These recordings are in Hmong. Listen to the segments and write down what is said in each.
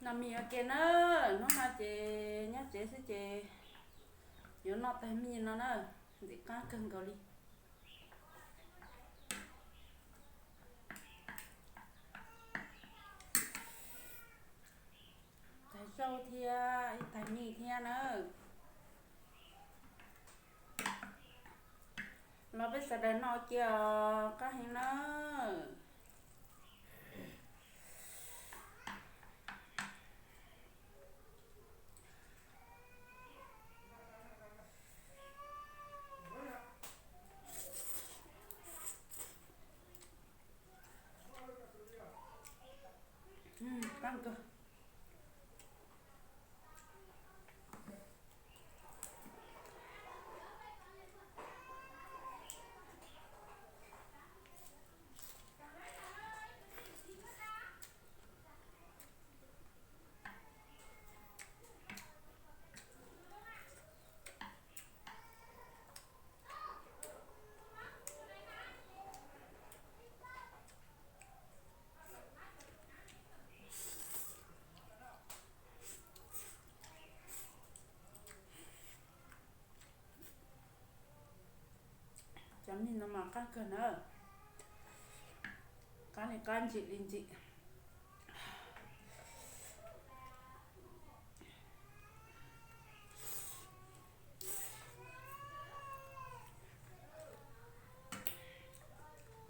Noj mis ua ke na, hnub no ces nyob tsev xwb ces yuav noj tag mis no na, ntxim qab kawg nkaus li. Tag zaub thiab ib tag mis thiab na. Los peb sawv daws noj ua ke os, qab heev na. Cov mis no mas qab kawg na, qab li qab, ntsim li ntsim.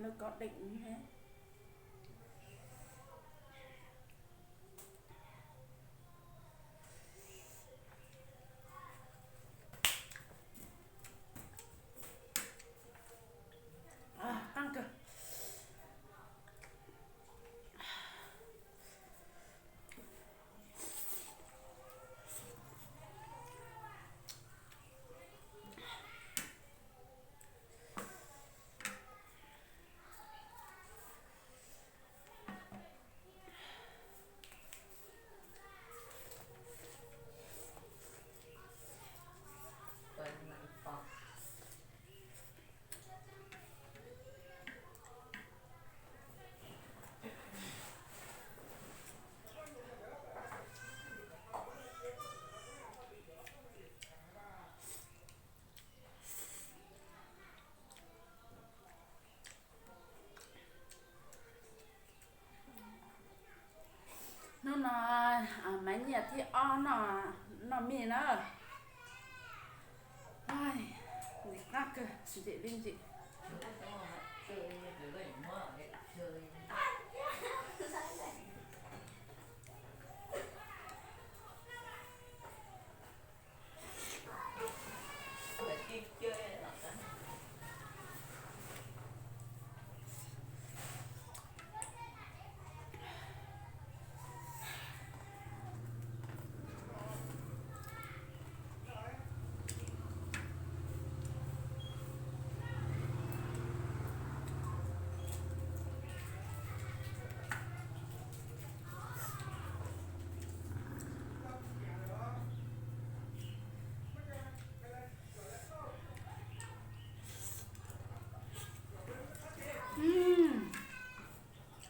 Lawv kov deem thiab. Qab kawg. Hnub no Maiv Nyiaj thib ob noj mis na. Ntxim qab kawg, ntxim li ntxim.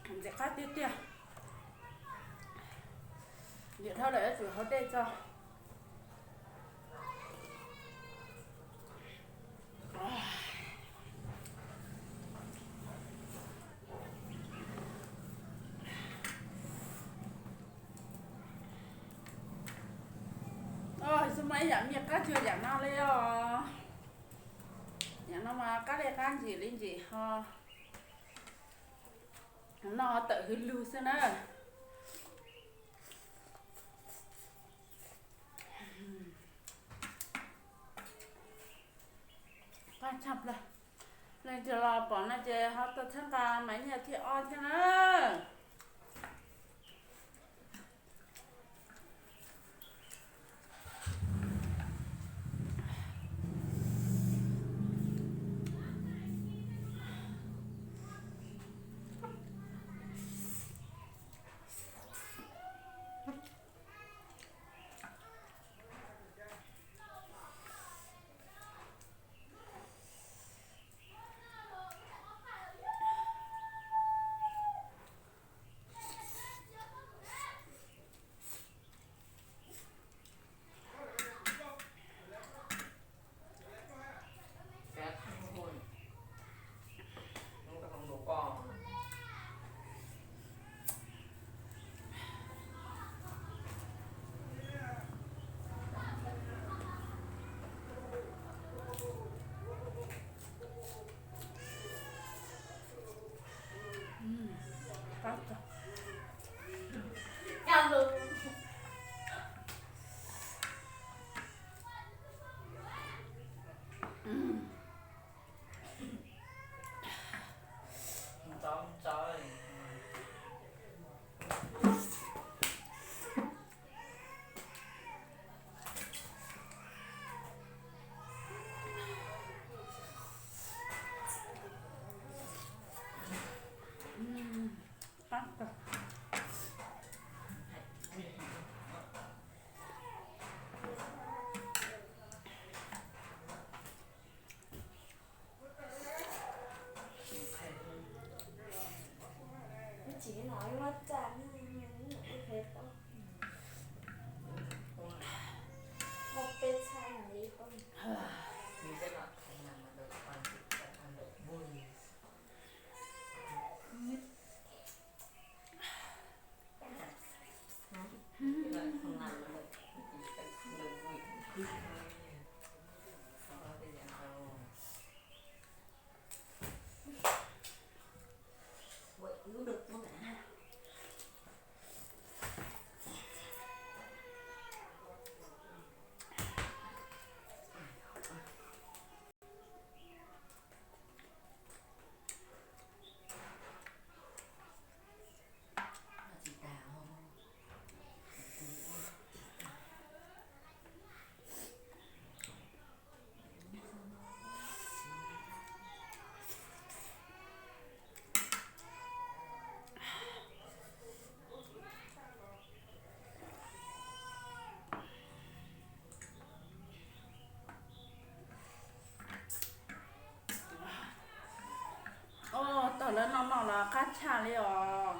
Ntxim qab tiag tiag. Nim dhau lawm yuav tsum haus dej tso. Xyov muaj ib yam mis qab cuag yam no li os. Yam no mas qab li qab, ntsim li ntsim ho. Noj tawm hwv lug xwb na. Qab tshaj plaws. Leej twg los pom no ces ho tuaj txhawb nqa Maiv Nyiaj thib ob thiab na. Os, thaum lawv noj noj los qab tshaj li os.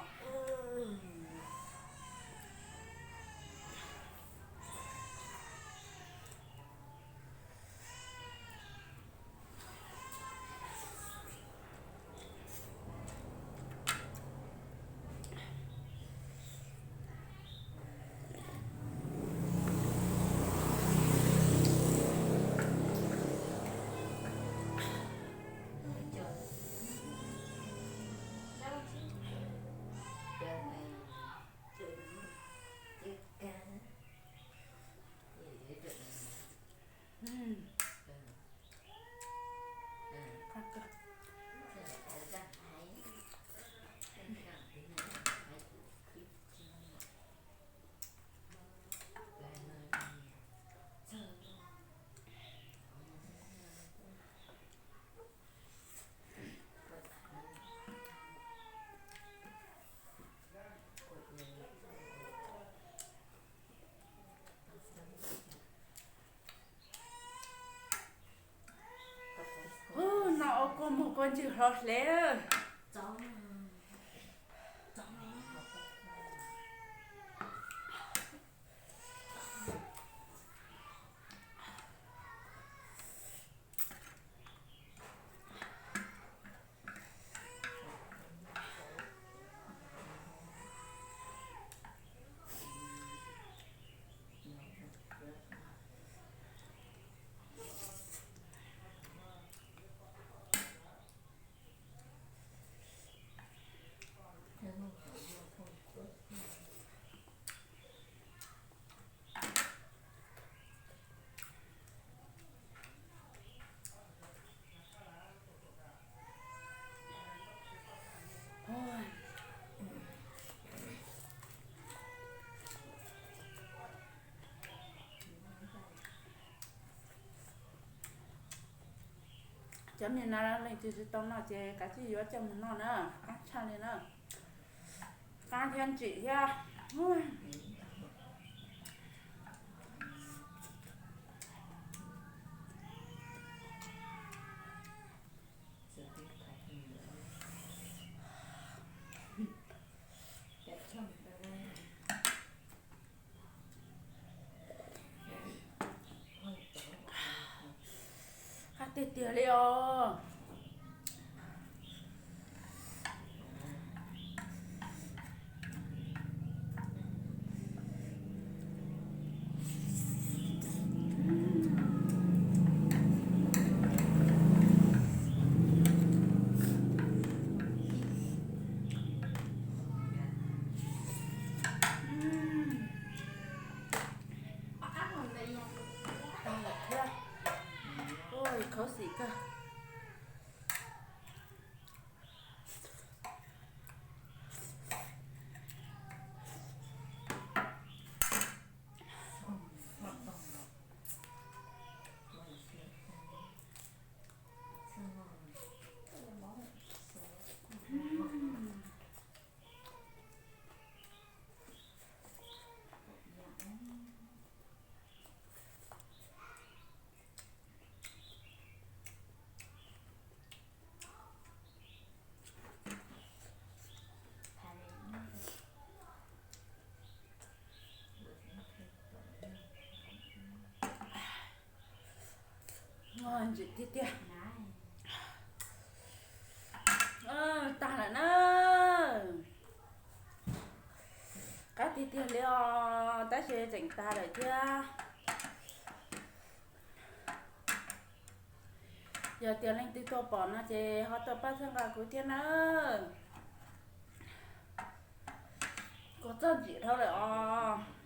Ub, noj ua kua muag kua ntswg hlo hle. Cov me na leej twg tsis tau noj ces kav tsij yuav coj mus noj na, qab tshaj li na. Qab thiab ntsim thiab. Qab tiag tiag li os. Ntsim tiag tiag. Tag lawm na. Qab tiag tiag li os, tab sis tseem tag lawm thiab. Yog tias leej twg tau pom no ces ho tuaj pab txhawb nqa kuv thiab nawb. Kuv txawj ntsim dhau lawm os.